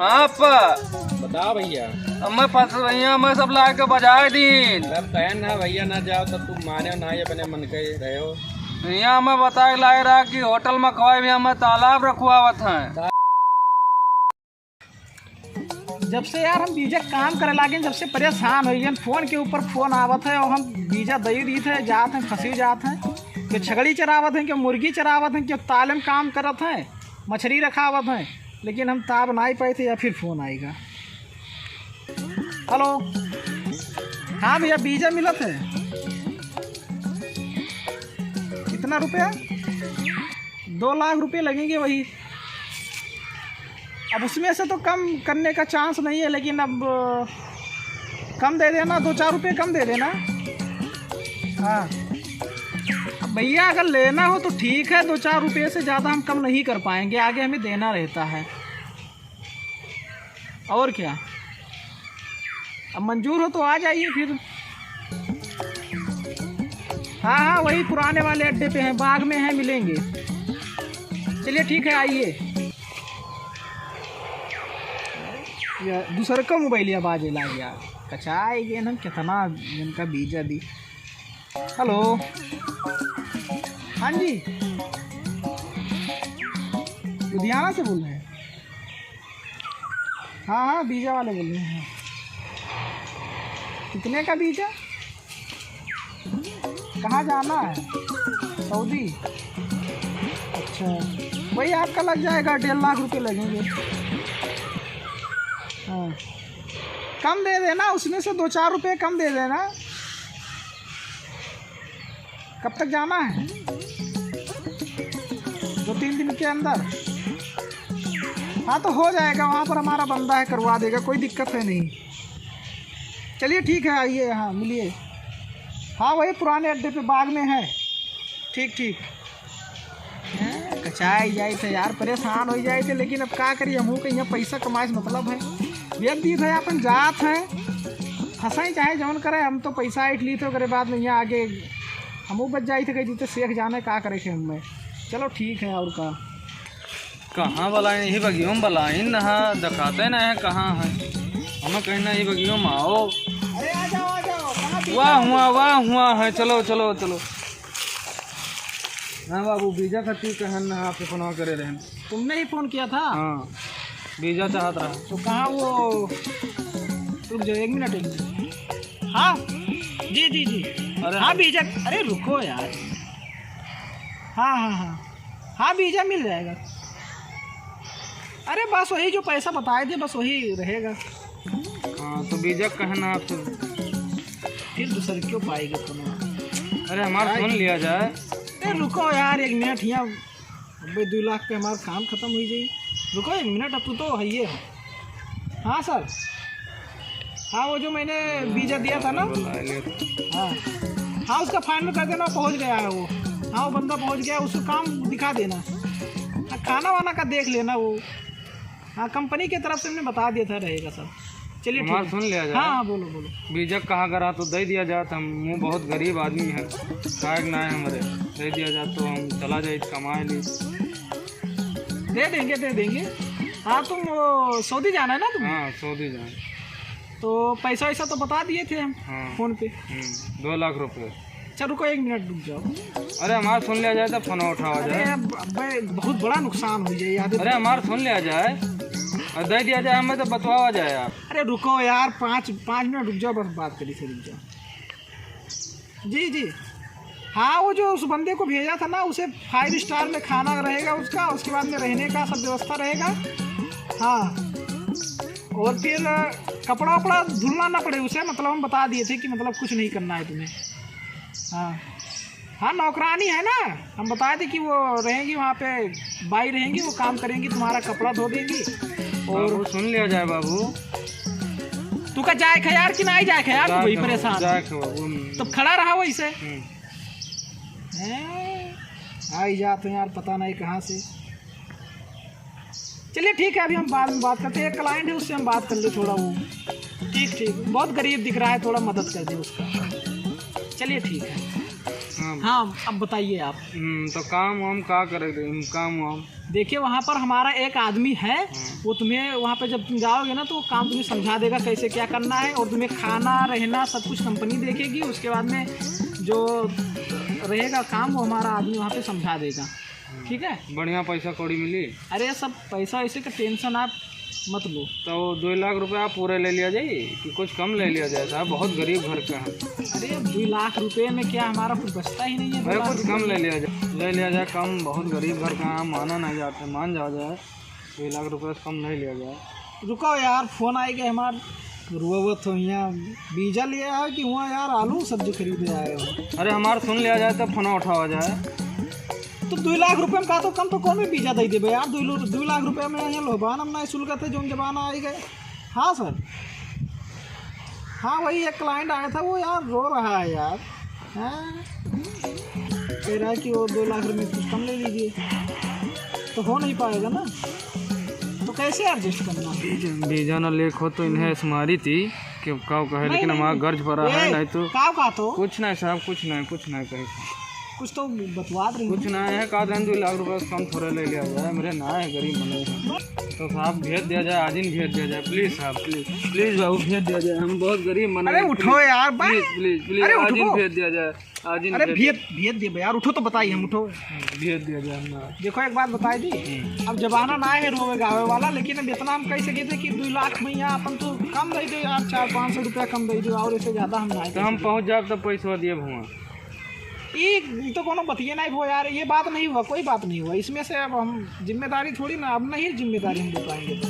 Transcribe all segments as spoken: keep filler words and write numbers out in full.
हाँ, पा। बताओ भैया। हमें फंस, भैया, हमें सब लाके बजाए दीन। अरे, अब कहन ना भैया, ना जाओ, तब तुम माने ना ही अपने मन के रहे हो। भैया, हमें बताए लाए रहा कि होटल में खवाए भी हमें तालाब रखवावत हैं। जब से यार हम बीजा काम करे लागे, जब से परेशान हो गए, फोन के ऊपर फोन आवत है और हम बीजा दई दीत है, जात हैं, फंसी जात हैं, कि छगड़ी चरावत हैं, कि मुर्गी चरावत हैं, कि ताले में काम करत हैं, मछली रखावत हैं, लेकिन हम ताब नाई पाइत है या फिर फोन आएगा। हेलो, हाँ भैया, बीजा मिलत है। कितना रुपया? दो लाख रुपये लगेंगे वही। अब उसमें से तो कम करने का चांस नहीं है, लेकिन अब, अ, कम दे देना, दो चार रुपये कम दे देना। हाँ, अब भैया, अगर लेना हो तो ठीक है, दो चार रुपये से ज़्यादा हम कम नहीं कर पाएंगे, आगे हमें देना रहता है। और क्या, अब मंजूर हो तो आ जाइए फिर। हाँ, हाँ, वही पुराने वाले अड्डे पे हैं, बाग में हैं, मिलेंगे। चलिए, ठीक है, आइए। या दूसर का मोबाइल या बाजे लाग गया, कचाए गए हम, कितना इनका बीजा दी। हेलो, हाँ जी, लुधियाना से बोल रहे हैं? हाँ, हाँ, बीजा वाले बोल रहे हैं। कितने का बीजा? कहाँ जाना है? सऊदी? अच्छा, वही आपका लग जाएगा, डेढ़ लाख रुपये लगेंगे। हाँ, कम दे देना, उसमें से दो चार रुपये कम दे देना। कब तक जाना है? दो तीन दिन के अंदर। हाँ, तो हो जाएगा, वहाँ पर हमारा बंदा है, करवा देगा, कोई दिक्कत है नहीं। चलिए, ठीक है, आइए, हाँ, मिलिए। हाँ, वही पुराने अड्डे पे, बाग में है। ठीक, ठीक। हैं, कचाए जाइत है यार, परेशान होइ जाइत है, लेकिन अब का करी, हमहू के यहाँ पैसा कमाए से मतलब है। बेच दीत है, अपन जात है, फंसाई चाहे जौन करे, हम तो पैसा ऐंठ लीत है, ओकरे बाद में यहाँ आगे हमहू बच जाइत है, कही दीते शेख जाने का करे के हमें। चलो ठीक है, और का। कहाँ बलाइन, यही बगियो में बलाइन नहा, देखाते ना है कहाँ है। हमें कहीं ना यही बगियो में आओ। अरे आ जाओ, आ जाओ, कहाँ बीजा वाह हो? हुआ, वाह हुआ है, चलो, चलो, चलो। हाँ बाबू, बीजा खातिर कहन ना आपसे फोन करे रहन। तुमने ही फोन किया था? हाँ, बीजा चाहत रहा। तो कहाँ वो, रुक जाओ, एक मिनट, एक मिनट। हाँ, जी, जी, जी। अरे हाँ, हाँ। बीजा, अरे रुको यार। हाँ, हाँ, हाँ। हाँ, बीजा मिल जाएगा। अरे बस वही जो पैसा बताए थे, बस वही रहेगा। हाँ, तो बीजा कहना आप तो। फिर दूसर क्यों पाएगा तुम? अरे हमारा सुन लिया जाए। अरे रुको यार, एक मिनट यहाँ। अबे दो लाख पे हमारा काम खत्म हुई जाई। रुको एक मिनट, अब तू तो है ये है। हाँ सर, हाँ, वो जो मैंने बीजा दिया था ना, हाँ, हाँ, उसका फाइनल कर देना, पहुँच गया है वो। हाँ, वो बंदा पहुँच गया, उसको काम दिखा देना। हाँ, खाना वाना का देख लेना वो। हाँ, कंपनी के तरफ से हमने बता दिया था, रहेगा सब। चलिए, ठीक हमार है। सुन लिया जाए। हाँ, हाँ, बोलो, बोलो। बीजा कहाँ करा तो दे दिया जाए, तो हम, वो बहुत गरीब आदमी है, खाए के ना है हमारे, दे दिया जाए तो हम चला जाए, कमाए ली। दे देंगे, दे देंगे। हाँ, तुम वो सऊदी जाना है ना तुम? हाँ, सऊदी जाना। तो पैसा वैसा तो बता दिए थे हम हाँ। फोन पे। हम्म, दो लाख रुपये। अच्छा, रुको, एक मिनट रुक जाओ। अरे, हमार सुन लिया जाए तो फोन उठावा अरे, जाए। अब, अब बहुत बड़ा नुकसान हो जाए यार। अरे, हमार सुन लिया जाए और दे दिया जाए, हमें तो बतवावा जाए यार। अरे, रुको यार, पाँच, पाँच मिनट रुक जाओ, बस बात करी से रुक जाओ। जी, जी। हाँ, वो जो उस बंदे को भेजा था ना, उसे फाइव स्टार में खाना रहेगा उसका, उसके बाद में रहने का सब व्यवस्था रहेगा। हाँ, और फिर कपड़ा उपड़ा धुलना ना पड़े उसे, मतलब हम बता दिए थे कि मतलब कुछ नहीं करना है तुम्हें। हाँ, हाँ, नौकरानी है ना, हम बताए थे कि वो रहेंगी वहाँ पे, बाई रहेंगी, वो काम करेंगी, तुम्हारा कपड़ा धो देंगी। और बाबू, सुन लिया जाए बाबू। तू का जाए खे यार कि ना जाए खे यार, तू जाए वही खे बाबू, परेशान जाए है। खे बाबू, हम तब खड़ा रहा वैसे। हम्म। हैं? आई जाते हैं यार, पता नहीं कहाँ से। चलिए ठीक है, अभी हम बाद में बात करते हैं। एक क्लाइंट है, उससे हम बात कर ले थोड़ा वो। ठीक, ठीक, बहुत गरीब दिख रहा है, थोड़ा मदद कर दे उसका। चलिए ठीक है। हाँ, अब बताइए आप। हम्म, तो काम वाम का करे, काम वाम? देखिए, वहाँ पर हमारा एक आदमी है, हाँ। वो तुम्हें वहाँ पे जब तुम जाओगे ना, तो वो काम तुम्हें समझा देगा, कैसे क्या करना है, और तुम्हें खाना, रहना, सब कुछ कंपनी देखेगी। उसके बाद में जो रहेगा काम, वो हमारा आदमी वहाँ पे समझा देगा। ठीक है? बढ़िया पैसा कौड़ी मिली? अरे, सब पैसा वैसे का टेंशन आप मत लो। तो दो लाख रुपया पूरे ले लिया जाए कि कुछ कम ले लिया जाए साहब, बहुत गरीब घर का है। अरे, अब दो लाख रुपये में क्या हमारा कुछ बचता ही नहीं है, दो भाई, लाख कुछ रुपये कम ले में। लिया जाए, ले लिया जाए कम, बहुत गरीब घर का है, माना नहीं जाते, मान जाओ जाए, दो लाख रुपये से कम नहीं लिया जाए। रुको यार, फोन आइगा हमार, रोवत हो यहाँ बीजा ले आए कि हुआँ यार आलू सब्जी खरीदे आए हो? अरे, हमार सुन लिया जाए तो फोन उठावा जाए। तो दो लाख रुपये में का तो कम तो कौन में बीजा दे देबे यार, दो लो-, दो लाख रुपये में यहाँ लोबान हम ना सुलगत है, जोन जमाना आइगा। हाँ सर, हाँ वही एक क्लाइंट आया था, वो यार रो रहा है यार। हाँ, कह रहा है कि वो दो लाख रुपये कुछ कम ले लीजिए, तो हो नहीं पाएगा ना, तो कैसे एडजस्ट करना है? बीजा, बीजा ना लेक हो तो इन्हें ऐसे मारी थी कि काव कहे, नहीं, लेकिन नहीं, हमारा नहीं। गर्ज पड़ा है, ए, नहीं तो काव कहा तो? कुछ नहीं साहब, कुछ नहीं, कुछ नहीं कहे। कुछ तो बतवा रहे कुछ हैं। नहीं है, कहा दो लाख रुपये से कम थोड़ा ले लिया जाए, मेरे ना है, गरीब बने हैं। तो साहब भेज दिया जाए, आज ही भेज दिया जाए, प्लीज साहब, प्लीज, प्लीज बाबू भेज दिया जाए, हम बहुत गरीब बने अरे हैं, उठो प्लीज, यार, बा-, प्लीज, प्लीज, प्लीज, अरे आज ही उठो। भेज दिया जाए। आज ही अरे भेज भेज, भेज दे बे यार, उठो तो बताई हम, उठो। भेज दिया जाए ना। देखो एक बात बताई दी, हम्म। अब जमाना ना है रोवे गावे वाला, लेकिन अब इतना हम कह सके थे कि दो लाख में यहाँ अपन तो कम दे दे यार, चार पाँच सौ रुपया कम दे दो, और इससे ज्यादा हम ना तो हम पहुँच जाब तब पैसा दिए भुआ। ई, ई तो कोनो बतिये नहीं हो यार, ये बात नहीं हुआ, कोई बात नहीं हुआ। इसमें से अब हम जिम्मेदारी थोड़ी ना, अब नहीं जिम्मेदारी हम उठाएंगे तो।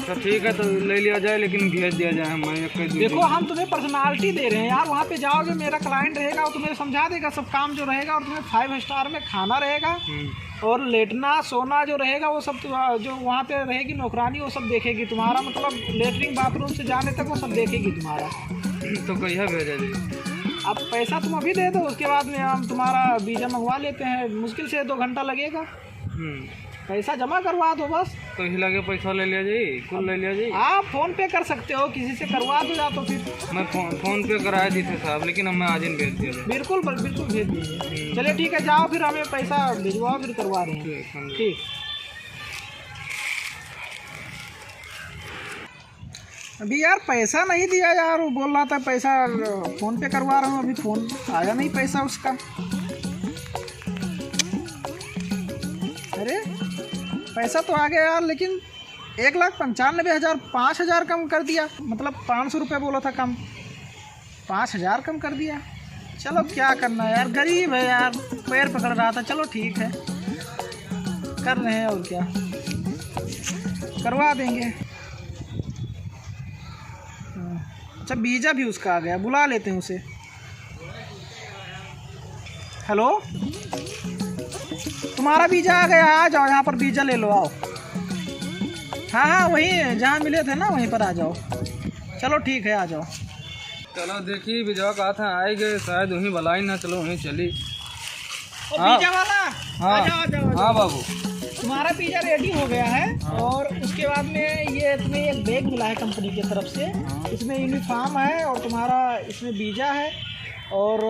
तो ठीक है, तो ले लिया जाए, लेकिन भेज दिया जाए, हम एक दो देखो, दिन। हम तुम्हें पर्सनालिटी दे रहे हैं यार, वहाँ पे जाओगे, मेरा क्लाइंट रहेगा, वो तुम्हें समझा देगा सब काम जो रहेगा, और तुम्हें फाइव स्टार में खाना रहेगा, हम्म। और लेटना सोना जो रहेगा, वो सब तो, जो वहाँ पे रहेगी नौकरानी, वो सब देखेगी तुम्हारा, मतलब लेटरिन बाथरूम से जाने तक वो सब देखेगी तुम्हारा। तो कहिया भेजा जाए? अब पैसा तुम अभी दे दो, उसके बाद में हम तुम्हारा वीजा मंगवा लेते हैं, मुश्किल से दो घंटा लगेगा। हम्म। पैसा जमा करवा दो बस। तो ही लगे पैसा ले लिया जाए, कुल ले लिया जाए। आप फोन पे कर सकते हो, किसी से करवा दो या तो फिर। मैं फोन, फोन पे कराए दी थे साहब, लेकिन हमें आज ही भेज दिया जाए। बिल्कुल, बिल्कुल भेज दीजिए। हम्म। चलिए ठीक है, जाओ फिर हमें पैसा भिजवाओ, फिर करवा रहे हैं। ठीक, समझे। ठीक। अभी यार पैसा नहीं दिया यार, वो बोल रहा था पैसा फोन पे करवा रहा हूँ, अभी फोन आया नहीं पैसा उसका। अरे पैसा तो आ गया यार, लेकिन एक लाख पंचानबे हज़ार, पाँच हज़ार कम कर दिया, मतलब पाँच सौ रुपये बोला था कम, पाँच हज़ार कम कर दिया। चलो क्या करना है यार, गरीब है यार, पैर पकड़ रहा था। चलो ठीक है, कर रहे हैं और क्या, करवा देंगे। अच्छा, वीजा भी उसका आ गया, बुला लेते हैं उसे। हेलो, तुम्हारा वीजा आ गया, आ जाओ यहाँ पर, वीजा ले लो, आओ। हाँ हाँ, वहीं जहाँ मिले थे ना, वहीं पर आ जाओ। चलो ठीक है, आ जाओ। चलो देखी, विजवा कहा था आए गए, शायद वहीं बुलाई ना, चलो वहीं चली। ओ हाँ। वीजा वाला, हाँ। आ जाओ, आ जाओ, आ जाओ। हाँ बाबू। तुम्हारा वीजा रेडी हो गया है। हाँ। और उसके बाद में ये तुम्हें एक बैग मिला है कंपनी की तरफ से। हाँ। इसमें यूनिफॉर्म है और तुम्हारा इसमें वीजा है और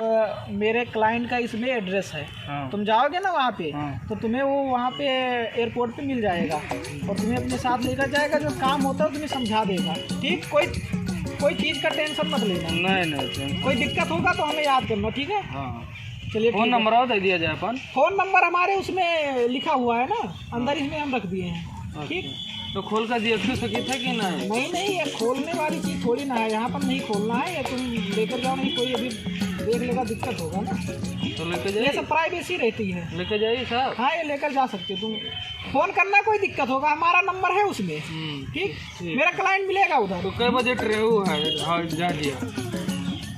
मेरे क्लाइंट का इसमें एड्रेस है। हाँ। तुम जाओगे ना वहाँ पे, हाँ। तो तुम्हें वो वहाँ पे एयरपोर्ट पे मिल जाएगा और तुम्हें अपने साथ लेकर जाएगा, जो काम होता है तुम्हें समझा देगा। ठीक, कोई, कोई चीज़ का टेंशन मत लेना। नहीं, नहीं, टेंशन कोई दिक्कत होगा तो हमें याद करना, ठीक है? हाँ, हाँ। चलिए, फोन ठीक है। नंबर और दे दिया जाए अपन। फोन नंबर हमारे उसमें लिखा हुआ है ना, अंदर हाँ। इसमें हम रख दिए हैं। अच्छा। ठीक? तो खोल कर देख सकी थे कि नहीं? नहीं, नहीं, ये खोलने वाली चीज़ थोड़ी ना है, यहाँ पर नहीं खोलना है, ये तुम लेकर जाओ, नहीं कोई अभी देख लेगा, दिक्कत होगा ना। तो लेके ये जाइए। सब प्राइवेसी रहती है। लेके जाइए साहब। हाँ, ये लेकर जा सकते हो तुम। फोन करना, कोई दिक्कत होगा, हमारा नंबर है उसमें। हम्म, ठीक? ठीक। मेरा क्लाइंट मिलेगा उधर। तो कै बजे ट्रेन वो है, हाँ, जा दिया।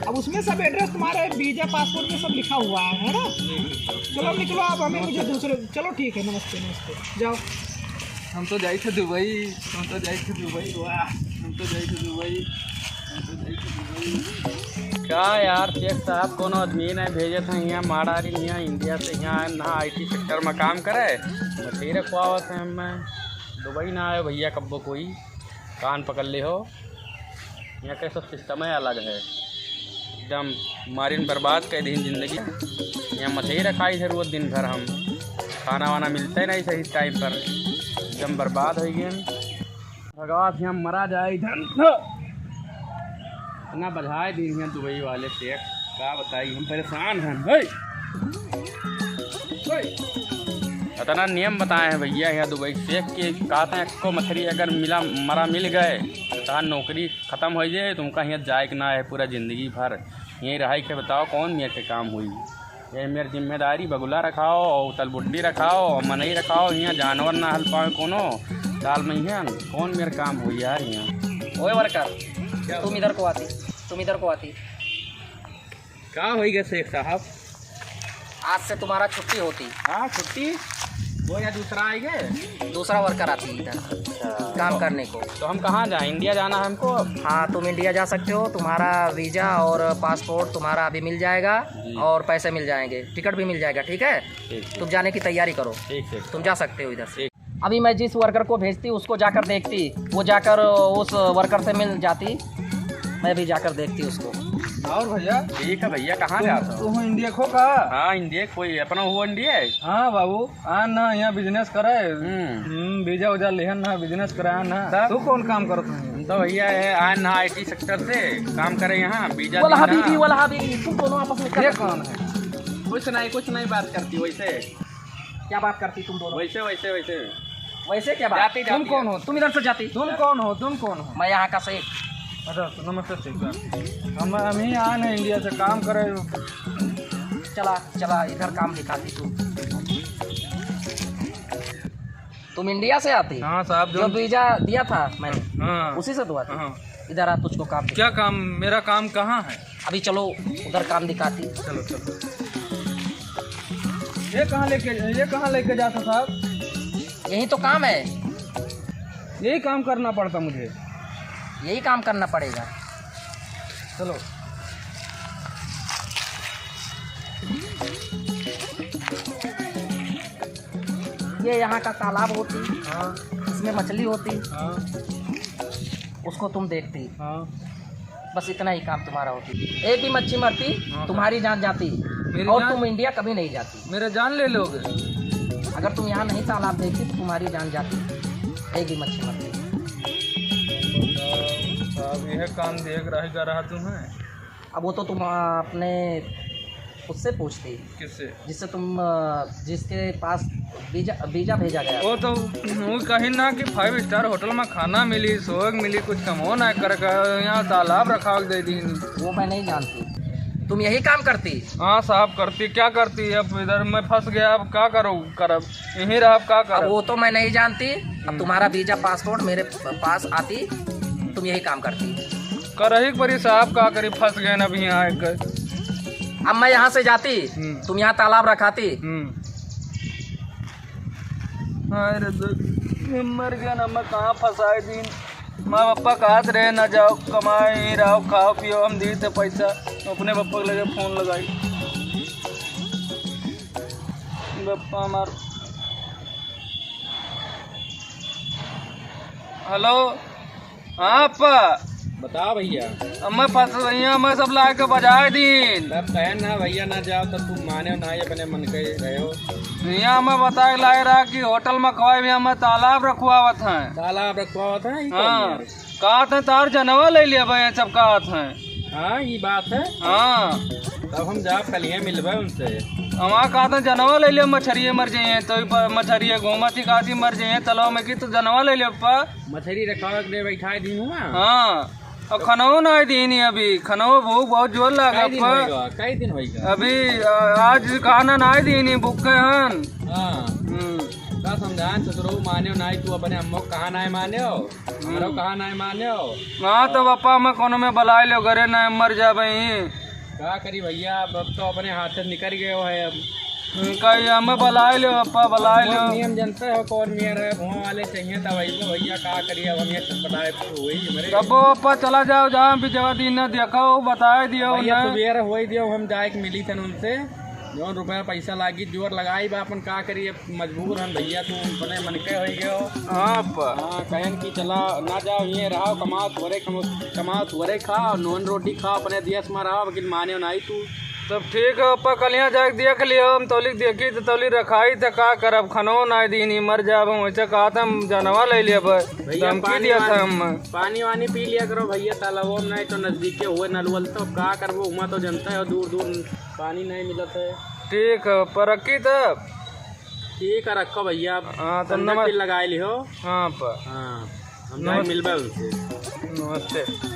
अब उसमें सब एड्रेस तुम्हारे वीजा पासपोर्ट में सब लिखा हुआ है, है ना? ठीक है। चलो निकलो आप, हमें मुझे दूसरे, चलो ठीक है, नमस्ते, नमस्ते, जाओ। हम तो जाई थे दुबई, हम तो जाई थे दुबई, वाह, हम तो जाई थे दुबई, हम तो जाई थे दुबई। का यार, शेख साहब कोनो आदमी नहीं भेजे थे यहाँ माड़ारी, यहाँ इंडिया से यहाँ आए, ना आईटी सेक्टर में काम करे, बतेरे खुआवत है हमें। दुबई ना आए भैया कब्बो कोई, कान पकड़ ले हो, यहाँ के सब सिस्टम है अलग है। एकदम मारिन बर्बाद कर दीन जिंदगी। यहाँ मछली रखाई है रोज दिन भर, हम खाना वाना मिलते नहीं सही टाइम पर, एकदम बर्बाद हो गए। भगवान से हम मरा जाए इधर। इतना बजाए दीन है दुबई वाले शेख, का बताई, हम परेशान हैं। हे! हे! इतना नियम बताए हैं भैया यहाँ दुबई शेख के, कहते हैं, "एक्को मछली अगर मिला, मरा मिल गए, तो तहार नौकरी खत्म हो जाए, तुमका यहाँ जाए के ना है पूरा जिंदगी भर। यहीं रहाई के बताओ, कौन मेर के काम हुई?" ये मेर जिम्मेदारी बगुला रखाओ, और तलबुड्डी रखाओ, और मनई रखाओ, यहाँ जानवर ना हल पावे कोनो, दाल में यहाँ कौन मेर काम हुई यार यहाँ। ओए वर्कर, क्या तुम हुआ? इधर को आती, तुम इधर को आती। का होई गए शेख साहब? आज से तुम्हारा छुट्टी होती। हाँ, छुट्टी? वो या दूसरा आएंगे? दूसरा वर्कर आती है इधर अच्छा। काम करने को। तो हम कहाँ जाएं? इंडिया जाना है हमको। हाँ, तुम इंडिया जा सकते हो, तुम्हारा वीजा और पासपोर्ट तुम्हारा अभी मिल जाएगा जी। और पैसे मिल जाएंगे, टिकट भी मिल जाएगा, ठीक है? ठीक, ठीक। तुम जाने की तैयारी करो, ठीक, ठीक। तुम जा सकते हो इधर से। ठीक। अभी मैं जिस वर्कर को भेजती, उसको जाकर देखती, वो जाकर उस वर्कर से मिल जाती, मैं भी जाकर देखती उसको। और भैया? ठीक है भैया, कहाँ तू, जाता हो? तू हो इंडिया को का? हाँ, इंडिया कोई अपना हुआ इंडिया है? हाँ बाबू, आ ना यहाँ बिजनेस करे। हम्म। हम्म, वीजा उजा लेहन ना, बिजनेस कराया ना। तब? तू कौन काम करत है? हम तो भैया है, आ ना आईटी सेक्टर से काम करे यहाँ, वीजा वाला देना। हबीबी, वाला हबीबी, तुम दोनों आपस में क्या ये करते हो? कौन है? कुछ नहीं, कुछ नहीं बात करती वैसे। क्या बात करती तुम दोनों? वैसे, वैसे, वैसे। वैसे क्या बात? जाती, तुम जाती कौन है। हो? तुम इधर से जाती। तुम कौन हो? तुम कौन हो? मैं यहाँ का शेख। अच्छा, नमस्ते शेख साहब। हम, हम ही आए हैं इंडिया से काम करे। चला, चला, इधर काम दिखाती तू। तुम इंडिया से आती? हाँ साहब, जो जो वीजा दिया था मैंने, हाँ। उसी से तो आती। हाँ। इधर आ, तुझको काम दिखा। क्या काम? मेरा काम कहाँ है? अभी चलो, उधर काम दिखाती। चलो, चलो। ये कहाँ लेके, ये कहाँ लेके जाता साहब? यही तो काम है। यही काम करना पड़ता मुझे। यही काम करना पड़ेगा। चलो। ये यहाँ का तालाब होती, हाँ। इसमें मछली होती, हाँ। उसको तुम देखती। हाँ। बस इतना ही काम तुम्हारा होती। एक भी मच्छी मरती, हाँ। तुम्हारी जान जाती, मेरी और जान? तुम इंडिया कभी नहीं जाती। मेरा जान ले लोगे? अगर तुम यहाँ नहीं तालाब देखती तो तुम्हारी जान जाती, एक भी मच्छी मरती। बताओ, साहब, यह काम देख रहा है, क्या रहा तुम्हें? अब वो तो तुम, आ, अपने उससे पूछती। किससे? जिससे तुम, अ, जिसके पास वीजा, वीजा भेजा गया। वो तो, वो कहीं ना कि फाइव स्टार होटल में खाना मिली, सोग मिली, कुछ कमो ना कर, कर यहाँ तालाब रखावक दे दीन। वो मैं नहीं जानती। तुम यही काम करती? हाँ साहब, करती, क्या करती? अब इधर मैं फंस गया, अब का करो, करब? यहीं रहब, का अब करब? वो तो मैं नहीं जानती। अब हम्म। तुम्हारा वीजा पासपोर्ट मेरे पास आती, तुम यही काम करती। करही के परी साहब, का करी, फंस गए ना अभी यहाँ आके। अब मैं यहाँ से जाती, हम्म। तुम यहाँ तालाब रखाती। हम्म। हाय रे दुख, मर गया ना, मैं कहाँ फंसाए दीन। माँ पापा कहत रहे, "ना जाओ कमाए, यहीं रहो, खाओ पियो, हम दी थे पैसा, अपने पापा के लगे फोन लगाई।" पापा हमार, हेलो। हाँ, पापा। बताओ भैया। अब मैं फंस गई हूँ, मैं सब ला के बजाए दीन। तब कहे ना भैया, ना जाओ, तब तुम माने ना, ये अपने मन के रहे हो। यहाँ मैं बताए लाए रहा कि होटल में खवाए भी हमें तालाब रखवावत हैं। तालाब रखवावत हैं, ये कौन हाँ। यार? कहत हैं, "तार जनवा ले लिया भाई," सब कहत हैं। हाँ, ये बात है। हाँ। तब हम जाब कलिए मिलबे उनसे। हमार कहत हैं, "जनवा ले लिया, मछरिये मर जाइए," तो ई प-, मछरिये घूमत ही कहत ही मर जाइए, तलवा में की तो जनवा ले लिया, पप्पा। मछरी रखावे के लिए बैठाए दिन हुआ। हाँ, और खनवो ना दीनी अभी, खनवो भूख बहुत जोर लागा कई दिन पर। होइगा, कई दिन होइगा? अभी, आ, आज खाना ना दीनी, भूखे हन। हाँ। हम्म। का समझाएं, ससुरो माने ना, तू अपने अम्मो कहा ना माने हो, हमरो हम्म। कहा ना माने हो। हाँ, तो पापा, मैं कोनो में बलाए लो, घरे ना मर जाबे ही। का करी भैया, अब, अब तो अपने हाथ से निकल गए हो है अब। हम्म, कही हमें बलाए लो, पापा, बलाए लो। नियम जनते हो कौन नियम है, वहाँ वाले चाहिए था भाई को, भैया का करिए, अब हम ये सब बताए तो वही हमारे। तब वो पापा चला जाओ, जहाँ भी जगह दिन न देखा हो, बताए दियो भैया, उन्हें। सुबेर हो ही दियो, हम जाए के मिली थन उनसे। जौन रुपया पैसा लागी, जोर लगाई बा, अपन का करी, अब मजबूर हन भइया, तू अपने मन के होई गयो। हाँ, प- हाँ, कहन कि चला, ना जाओ, हिये रहो, कमाओ, थोरे कमाओ, कमाओ, थोरे खाओ, नून रोटी खाओ, अपने देश में रहो, लेकिन माने नाई तू। तब ठीक है, पप्पा, कल यहाँ जाके देख लियो, हम तौली देखी तो तौली रखाई, तो का करब, खनो नाई दीनी, मर जाब हम, वैसे कहा था, हम जानवा ले लिया, बस भइया, धमकी पानी दिया वानी, था हम। पानी वानी पी लिया करो भइया, तालाबों में, नहीं तो नजदीके हुए नलवल, तो का करबो, हुआ तो जनता है, दूर दूर पानी नहीं मिलत है। ठीक है, पर रखी तब। ठीक है, रखो भइया, हाँ, तो संजय नमस- फिर लगाए लिहो। हाँ, पर हाँ, हम जाए नमस- मिलबे उनसे। नमस्ते।